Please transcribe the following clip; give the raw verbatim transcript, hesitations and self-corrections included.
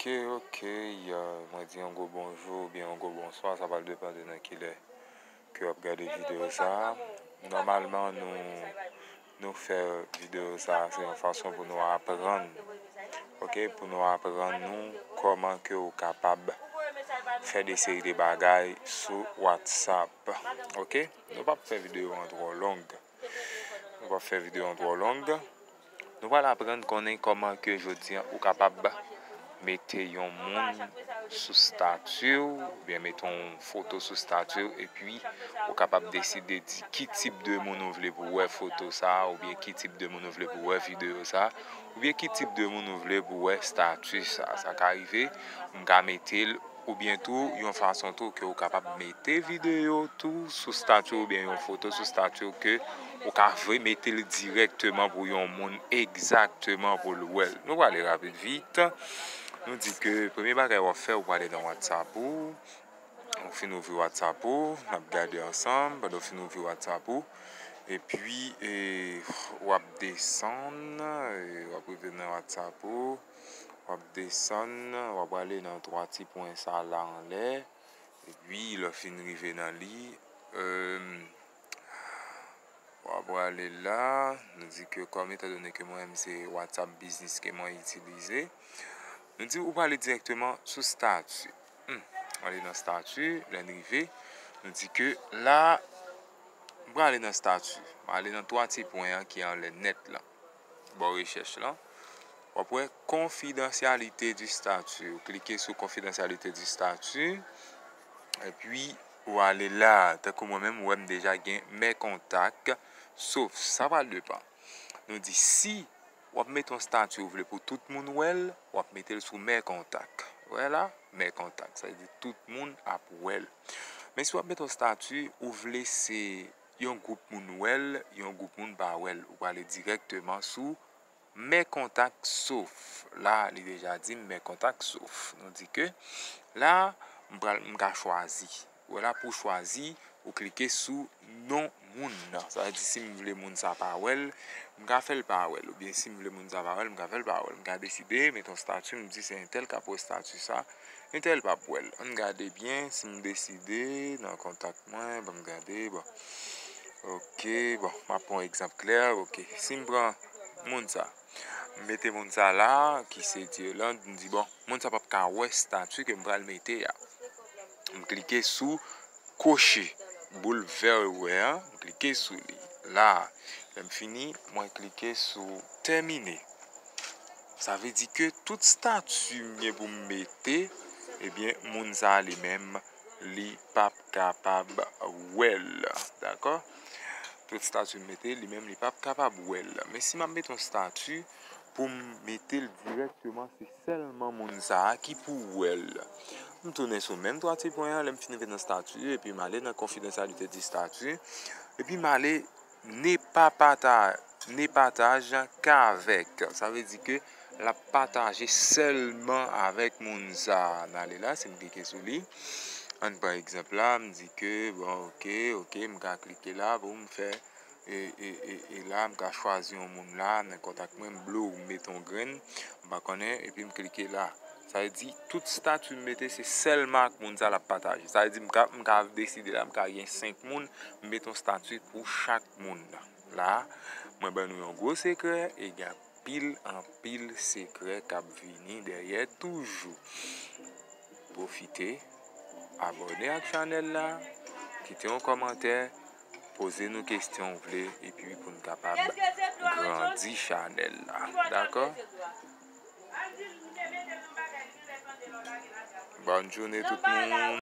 Ok, ok, euh, mwen di yon gwo bonjou oubyen yon gwo bonswa, sa pral depann de nan ki lè ke w ap gade videyo sa a. Nòmalman, nou, nou fè videyo sa a, se yon fason pou nou aprann, ok, pou nou aprann nou kòman ke ou kapab fè de seri de bagay sou WhatsApp, ok? Nou p ap fè videyo an twò long. Nou p ap fè videyo an twò long. Nou pral aprann konnen kòman ke jodi a ou kapab mete yon moun sou stati w, oubyen mete yon foto sou stati w, epi ou kapab deside di ki tip de moun ou vle pou wè foto sa a, oubyen ki tip de moun ou vle pou wè videyo sa a, oubyen ki tip de moun ou vle pou wè stati sa a. Sa ka rive, m ka mete l oubyen tou, yon fason tou ke ou kapab mete videyo tou sou stati w oubyen yon foto sou stati w ke ou ka vle mete l dirèkteman pou yon moun egzakteman pou l wè l. Nou prale rapid vit. Nou di ke premye bagay w ap fè, ou prale nan WhatsApp ou. Ou fin ouvri WhatsApp ou, n ap gade ansanm pandan w fin ouvri WhatsApp ou. Epi, e, w ap desann, e, w ap rive nan WhatsApp ou. W ap desann, w ap prale nan twa ti pwen sa la anlè. Epi, lè w fin rive nan li, e, w ap prale la. Nou di ke kòm, etandone ke mwen menm se WhatsApp Business ke mwen itilize, nou di ou prale dirèkteman sou stati. Hmm, w ale nan stati, lè n rive, nou di ke la, m prale nan stati. M ale nan twa ti pwen an ki anlè nèt lan. Bò rechèch lan, w ap wè confidentialité du statut. Ou klike sou confidentialité du statut. Epi, ou ale la. Tankou mwen menm, ou wè m deja gen mes contacts, sauf. Sa pral depann. Nou di si w ap mete yon stati ou vle pou tout moun wè l, w ap mete l sou mes contacts. Wè la, mes contacts. Sa vle di tout moun ap wè l. Men si w ap mete yon stati, ou vle se yon gwoup moun wè l, yon gwoup moun pa wè l. Ou prale dirèkteman sou mes contacts sauf. La, li deja di m mes contacts sauf. Nou di ke la, m pral, m ka chwazi. Wè la, pou chwazi, ou klike sou non moun nan. Sa vle di si m vle moun sa pa wè l, m ka fè l pa wè l. Oubyen si m vle moun sa pa wè l, m ka fè l pa wè l. M ka deside, mete yon stati, m di se entèl k ap wè stati sa, entèl p ap wè l. Ann gade byen, si m deside, nan kontak mwen, ban m gade, bon. Ok, bon, m ap pran yon egzanp klè, ok. Si m pran moun sa, m mete moun sa la, ki se Dieulande, m di, bon, moun sa p ap ka wè stati ke m pral mete a. M klike sou koche, boul vè ou wè an, m klike sou li. La, lè m fini, mwen klike sou tèmine. Sa vle di ke tout stati m gen pou m mete, ebyen, moun sa a li menm, li p ap kapab wè l. Dakò? Tout stati m mete, li menm, li p ap kapab wè l. Men si m ap mete yon stati, pou m mete l dirèkteman, se sèlman moun sa a ki pou wè l. M tounen sou menm twa ti pwen an, lè m fin rive nan stati, epi m ale nan confidentialité du statut, epi m ale ne pas parta-, ne partage qu'avec. Sa vle di ke l ap pataje sèlman avèk moun sa a. N ale la, si m klike sou li, ann pran egzanp la, m di ke, bon, ok, ok, m ka klike la pou m fè, e, e, e, e la, m ka chwazi yon moun la, nan kontak mwen, m blow, m mete yon grenn, m pa konnen, epi m klike la. Sa vle di, tout stati m mete, se sèlman ak moun sa l ap pataje. Sa vle di, m ka, m ka deside la, m ka gen senk moun, m mete yon stati pou chak moun. La, mwen ban nou yon gwo sekrè, e gen anpil, anpil sekrè k ap vini dèyè toujou. Pwofite, abòne ak chanèl la, kite yon kòmantè, poze nou kesyon w vle, epi pou n kapab grandi chanèl la. Dakò? Bòn jounen tout moun.